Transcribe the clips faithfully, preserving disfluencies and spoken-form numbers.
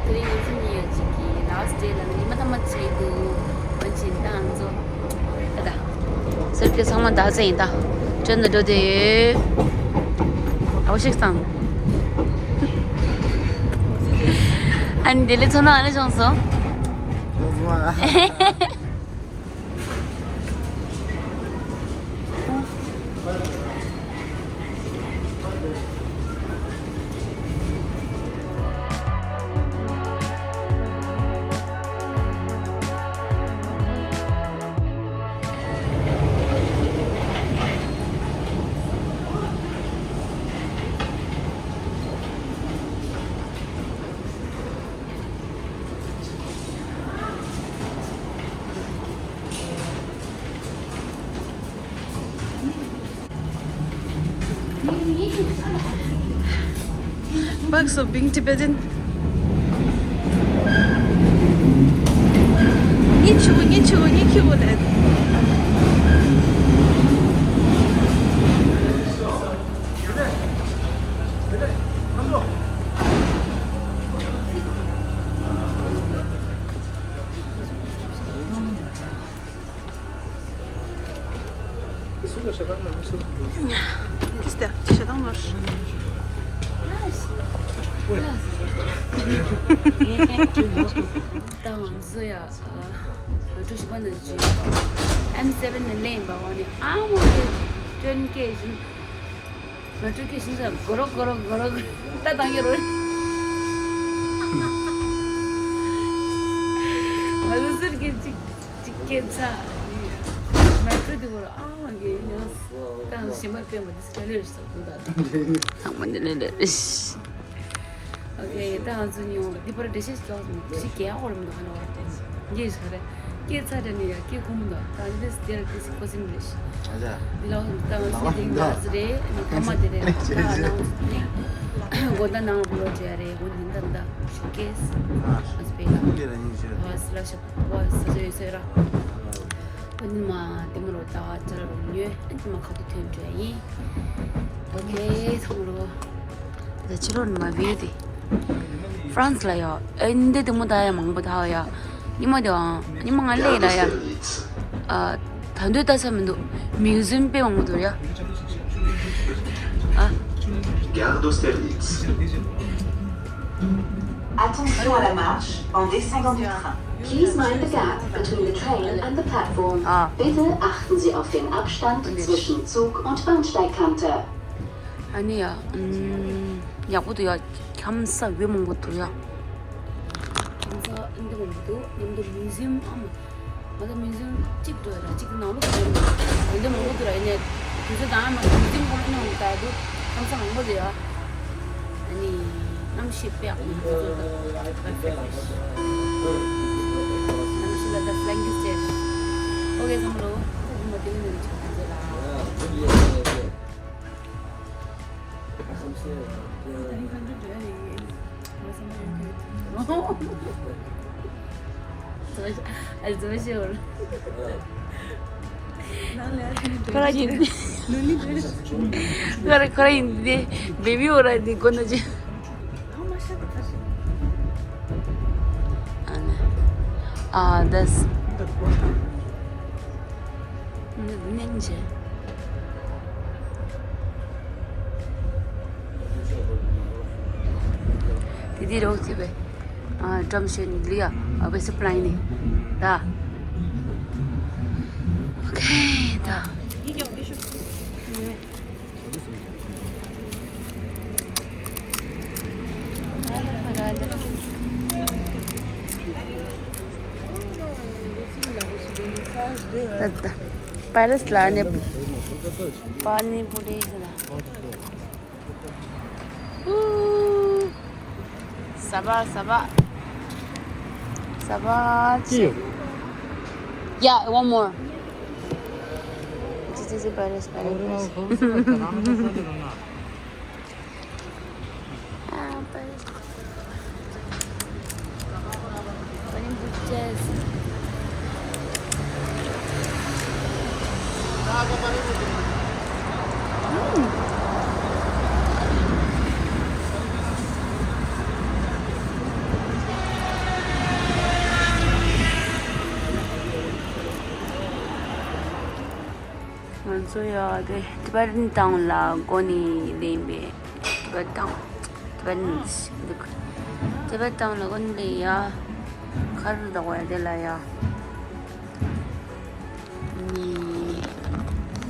དེ་རིང་ང་ཚོ་གཉིས་ཡོད་ཅིག་གི་last day ལ་ནི་མ་ཐ་མ་ཆེ་འདུག་བ་ཅིན་ཏང་ཚོ་ཨ་ད་སེར་སྐྱ་ཚང་མ་ད་ཚེ་ཡིན་ད་ཅོན་ད་འགྲོ་དེ་ཨའོ་ཤིག་སང་ཨ་ནི་དེ་ལས་ཚོ་ན་ཨ་ནི་བྱུང་སོང་། Bucks of being Tibetan. Nichu, nichu, nichu. ད་ང་ཚོ་ཡ་ཨ་ཀྲུ་ཤི་པ་ན་ཅི་ཨེམ་སེ་བེན་ནས་ལེན་པ་འོ་ནི་ཨ་མོ་དེ་སྟོན་སྐད་བཞིན། ང་ཚོའི་སྐད་ཤིན་ཙམ་གོ་རོ་གོ་རོ་གོ་རོ་ད་དང་གི་རོ། ང་ཚོ་ཟུར་གྱི་གཅིག་གཅིག་སྐད་ཆ་ང་ཚོ་དེ་གོ་རོ་ཨ་མ་གི་ཡིན་ཡང་ད་ང་ཚོ་ཞིམ་པར་སྤེན་པ་དེ་སི་ཀ་ལེར་ཞིག་ད་ཚང་མ་འདི་ནས་ལེ་ཨོ་ཁེ། ད་ང་ཚོ་ཉོ་འདི་པར་འགྲེལ་བཤད་ཞིག་རྒྱག་འོ་རེད་མི་འདུག་ཧ་ལས་བར་དེ་འགྱེལ་ཞིག་རེད། སྐད་ཆ་དྲན་ནས་ཡ་སྐད་ཁུག་མི་འདུག་ད་འདི་སི་དེར་དེ་སི་ཁོ་སིམ་རེད་ཤི། ཨ་ཅག་འདི་ལ་ད་ང་ཚོ་དེ་འདྲ་ཟི་རེད། ཨ་ནི་ཐ་མ་དེ་རེད། ད་ང་ཚོ་དེ་གོ་ད་ནང་བློ་བྲལ་རེད། འོ་འདི་འདྲ་འདྲ་ཤུ་ཀེས་ཨ་སི་པེ་ལ་ཨ་སི་ལ་ཤ་བ་ས་ཟོས་ཟོས་ར། ཨ་ནི་མ་དེ་མོ་རོ་ད་ཅ་ལ་རོ་ཉོས། ཨ་ནི་མ་ཁ་ཐུག་ཐོན་འགྲོ་ཡ་ཡིན། ཨོ་ཁེ་ཚང་མ་རོ། ད་ཕྱི་ལོགས་ནས་མ་བི་དེ། ཧྥ་རན་སི་ལ་ཡ་ཨེ་འདི་དེ་མོ་ད་ཡ་མང་པོ་ད་ཡ། ཉི་མ་དེ་བའང་ཉི་མ་ང་ལས་ལ་ཡ། ཨ་ད་འདོད་ད་ས་མི་འདུག་མིའུ་ཟིམ་དཔེ་མང་པོ་འདུག་ཡ། ཨ། Gare d'Austerlitz. Attention à la marche en descendant du train. Please mind the gap between the train and the platform. ཨ། Bitte achten Sie auf den Abstand zwischen Zug und Bahnsteigkante. ཨ་ནི་ཡ། ཨུམ། ཡག་པོ་འདུག་ཡ། ཁམས་ས་བི་མང་པོ་འདུག་ཡ། ཁམས་ས་འདི་མང་པོ་འདུག་མཉམ་དུ་མིའུ་ཟིམ་ཨ་མ། ང་ཚོ་མིའུ་ཟིམ་གཅིག་འགྲོ་ཡ་ར་གཅིག་ནང་ལོགས་འགྲོ་ཡ་འདི་མང་པོ་འདུག་ར། ཡིན་ནའི་དུས་ཚོད་དང་ཨ་མ་མིའུ་ཟིམ་ཁོ་ན་ནང་ལྟ་དུས་ཁམས་ས་མང་པོ་འདུག་ཡ། ཨ་ནི་གནམ་གཤིས་དཔེ་ཡག་པོ་འདུག་དུས་ཚོད་དང་perfect་རེད། གནམ་གཤིས་ལ་ད་flying kiss་བྱས། ཨོ་ཁེ་ཚང་མ་ལོ། ཁོ་གུ་མ་དེ་ནི་ནི་ཆ་ཁ་ཚོད་ལ། ཁོ་ར་ཡིན། ཁོ་ར་ཁོ་ར་ཡིན་དེ་བེ་བི་འོ་ར་དེ་གོ་ན་ཅི། ཨ་ནི། ཨ་དེས། ནན་ཅེ། དེ་དེ་རོགས་ཀྱི་བས། ཨ་འགྲམ་ཤེས་ནི་ལི་ཡ། ཨ་བེ་སི་པི་ལ་ཡིན་ནི། ད། ཨོ་ཁེ་ད། ད་ད། པ་རེས་ལ་ནི་པ་ནི་པུ་རི་ཟེར་ན། Ooh. Ça va, ça va. Ça va. Yeah, one more. This is a virus, virus. Ah, virus. ཚོ་ཡ་དེ་ཊི་བེ་ཊན་ཊའུན་ལ་འགྲོ་ནི་ལེན་པས། ཊི་བེ་ཊན་ཊའུན། ཊི་བེ་ཊན་ཊི་བེ་ཊན་ཊའུན་ལ་འགྲོ་ནི་ལེན་ཡ། ཁར་འདུག་བས་དེ་ལ་ཡ། ནི་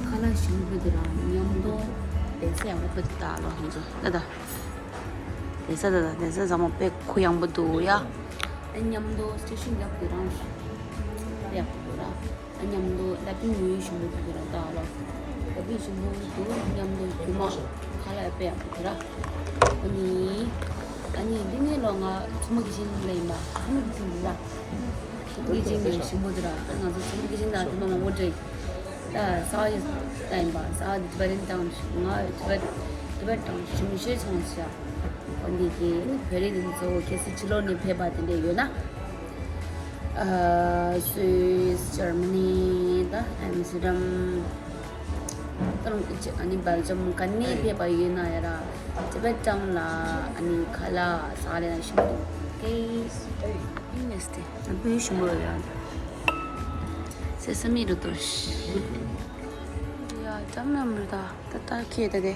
ཁ་ལག་ཞིམ་པོ་དེ་རང་མཉམ་དུ་བེད་སེ་ཡག་པོ་དེ་ད་ལོ་ཧན་ཅོ་ད་ད། བེད་སེ་ད་ད་བེད་སེ་ཟ་མ་དཔེ་ཁུ་ཡངས་པོ་འདུག་ཡ། ཨ་མཉམ་དུ་སི་ཊེ་ཤན་རྒྱབ་དེ་རང་ཡག་པོ་འདུག་ར། ཨ་མཉམ་དུ་ལ་པིང་ཉུང་ཞིམ་པོ་དེ་རང་ད་ལོ། ལ་པིང་ཞིམ་པོ་འདུག་མཉམ་དུ་རྒྱུ་མ་ཁ་ལག་དཔེ་ཡག་པོ་འདུག་ར། ཨ་ནི་ཨ་ནི་འདི་ནས་ལོ་ང་ཚོ་མ་གི་ཤིན་ལ་ཡིན་པ་ཚོ་མ་གི་ཤིན་ར། ངའི་ཅིང་ནས་ཞིམ་པོ་དེ་ར། ང་ཚོ་ཚོ་མ་གི་ཤིན་ད་དེ་མ་མང་པོ་འདྲེ། ད་ས་ཡི་ད་ཡིན་པ་ས་དེ་ཊི་བེ་ཊན་ཊའུན་ང་ཊི་བེ་ཊན་ཊི་བེ་ཊན་ཞིམ་ཤོས་ཚོང་ས། འོན་ཏེ་ཀྱི་བོད་རིགས་དེ་ཚོ་གལ་སྲིད་ཕྱི་ལོགས་ནས་ཕེབས་པ་དེ་འདྲ་ཡོད་ན། ཨ་སུད་སི། ཇར་མ་ནི། ད་ཨེམ་སི་ཊར་ཌམ། ད་རུང་ཨ་ནི་སྦེལ་ཇམ་ག་ནས་ཕེབས་པ་ཡོད་ན་ཡ་ར། ཊི་བེ་ཊན་ཊའུན་ལ་ཨ་ནི་ཁ་ལག་ཟ་ལེ་ན་ཞིམ་པོ་འདུག་གེ། ཨིན་མེད་སྟེ། ཨ་བུའི་ཞིམ་པོ་ཡོད་ཡ། སེ་ས་མི་རུ་དོ་ཤི། ཡ་ཅམ་ཡམ་རུ་ད་ད་ད་ཁེ་ད་དེ།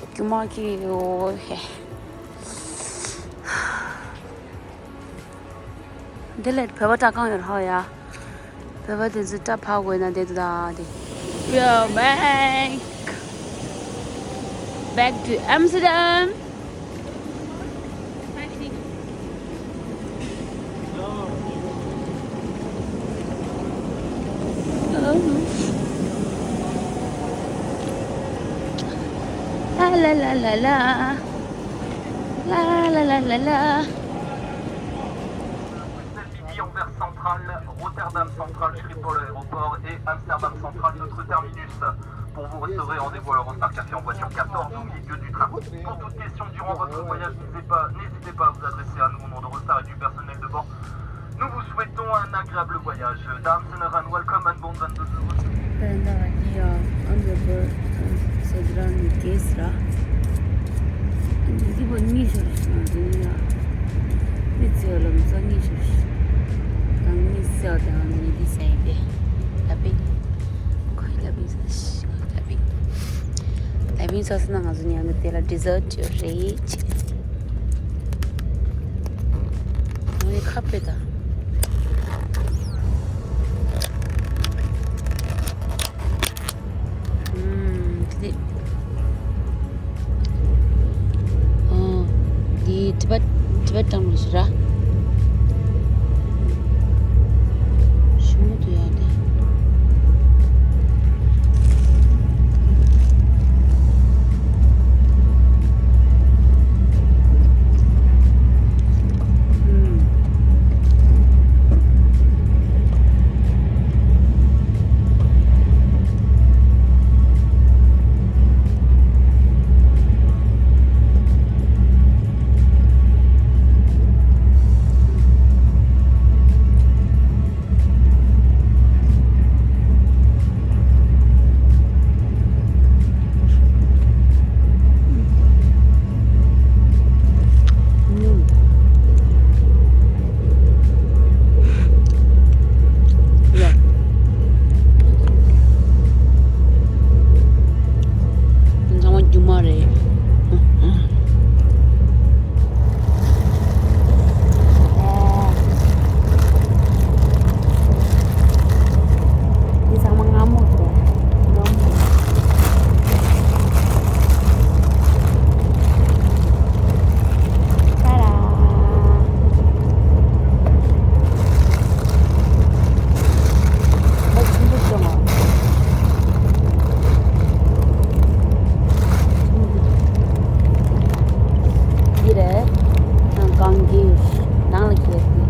རྒྱུ་མ་ཁེ་ཡོ་ཧེ། འདི་ལས་བོད་པ་སྐྲ་གང་ཡོད་ཧ་ཡ། བོད་པ་དེ་ཚོ་སྐྲ་ཕར་དགོས་ན་དེ་དུ་ད་དེ། We are back. Back to Amsterdam. La la la la la. La la la la la. Bruxelles Midi, Anvers Centraal, Rotterdam Centraal, Schiphol Aéroport et Amsterdam Centraal, notre terminus. Pour vous restaurer, rendez-vous alors au Star Café en voiture quatorze ou milieu du train. Pour toute question durant votre voyage, n'hésitez pas, n'hésitez pas à vous adresser à nous au nom d'Eurostar et du personnel de bord. Nous vous souhaitons un agréable voyage. Dames and gentlemen, welcome and bon voyage. Penda ya, ande bo sedra ni kesra. Ande di bo ni shor na dunya. Ni tse lam sa ni shor. Tang ni sa da ni di sai de. Tapi. Koi tapi sa. Tapi. Tapi sa sa na ngazu ni ande tela dessert yo re chi. ངའི་ཁ་དཔེ་དང་། ཨུམ། དེ་དེ། ཨོ། འདི་ཊི་བེཊ་ཊི་བེཊ་ཊའུན་ཞིག་ར། ཞིམ་མོ་འདུག་ཡ་དེ། ཡ། ཚང་མ་རྒྱུ་མ་རེད། འདི་ཚང་མ་མངར་མོ་རེད། ཏཱ་ར། འདི་རེད། ནང་གང་གི་ནང་ལ་ཁྱེར་ཏེ།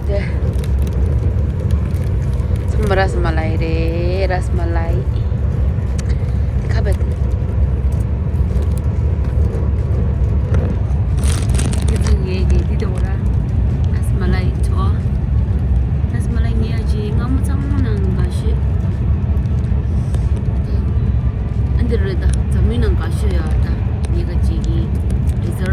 དེ། ཚང་མ་རཱས་མ་ལའི་རེད། རཱས་མ་ལའི། དེ་ཁ་བེད། དེ་ཚོ་ངའི་གི་དེ་དེ་འོ་ར། རཱས་མ་ལའི་ཆོ། རཱས་མ་ལའི་ངའི་ཨ་ཅེ་སྔ་མོ་ཚང་མ་ནང་དགའ་ཤོས། ཨ་འདི་རེད་ད། འཛམ་གླིང་ནང་དགའ་ཤོས་ཡ་ད། ངའི་ཨ་ཅེ་གི་ཌི་ཟར།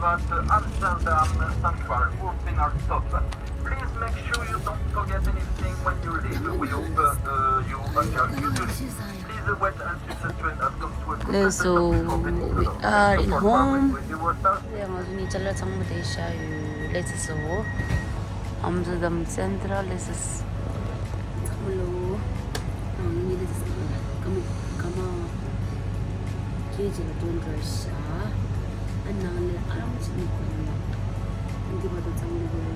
But uh, Amsterdam Central, fourteen are stop. Please make sure you don't forget anything when you leave. We hope uh, uh, you enjoy your journey. Please wait until the train has come to a Let's go. We are in home. With your stars. ང་ཚོ་གཉིས་ཅ་ལག་ཚང་མ་དེ་བཞག་ཡོད། Let's go. Amsterdam Central, let's go. ཚང་མ་ལོ། ཨང་། ཉི་ཟླ་དེ་ཚང་མ་ཀ་མ་ཀ་མ་ཁྱེད་ཀྱི་ལ་དོན་འགྲོ་ཤ། ཨ་ནང་ལས་ཨ་རམ་ཅི་ནི་ཀོན་ལ། འདི་བར་དུ་ཚང་མ་ལོ།